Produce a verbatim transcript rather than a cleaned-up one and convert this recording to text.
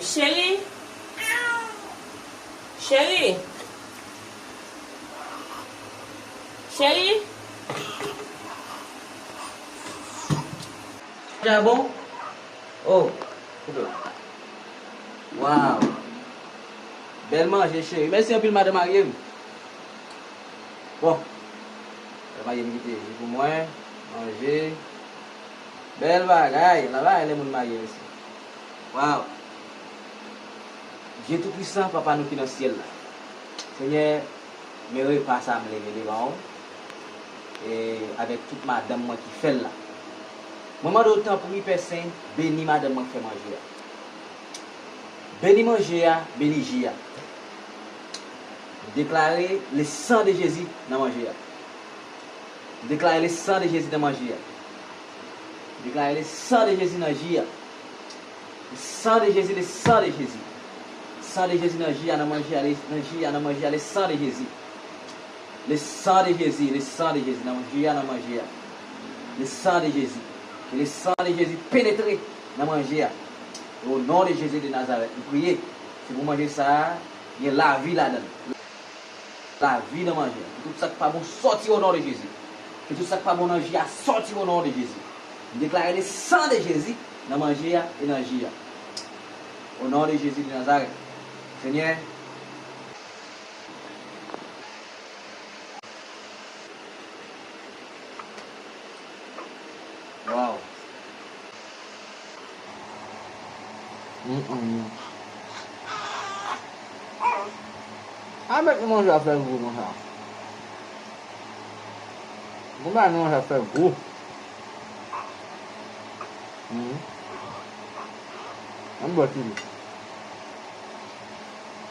Cheri. Cheri. Cheri. Manje a bon? Oh, koupe. Waw. Bèl manje, cheri. Mèsi anpil, madanm marye m. Bon. Madanm marye m kite ji pou mwen. Manje. Bèl bagay. La bagay lè moun marye, mesye. Waw. Dye Toupisan, Papa nou ki nan syèl la. Senyè, men repa sa m leve devan w, e avèk tout madanm mwen ki fè l la. Mwen mande w tanpri, Pè Sen, beni madanm mwen k fè manje a. Beni manje a, beni ji a. M deklare le sang de Jésus nan manje a. M deklare le sang de Jésus nan manje a. M deklare le sang de Jésus nan ji a. Le sang de Jésus, le sang de Jésus. Sang de Jésus nan ji a, nan manje a, le- nan ji a, nan manje a, le sang de Jésus. Le sang de Jésus, le sang de Jésus, nan ji a, nan manje a. Le sang de Jésus. Ke le sang de Jésus penetre nan manje a. O non de Jezi de Nazarèt, m priye. Se pou manje sa a, gen lavi ladan l. Lavi nan manje a. Ke tout sa k pa bon sòti o non de Jezi. Ke tout sa k pa bon nan ji a sòti o non de Jezi. M deklare le sang de Jésus nan manje a e nan ji a. O non de Jezi de Nazarèt. Senyè, Waw. Mm, mm. A mèt nou manje a fè gou konsa. Konpa nou manje a fè gou. Mm. Ann bwè ti li.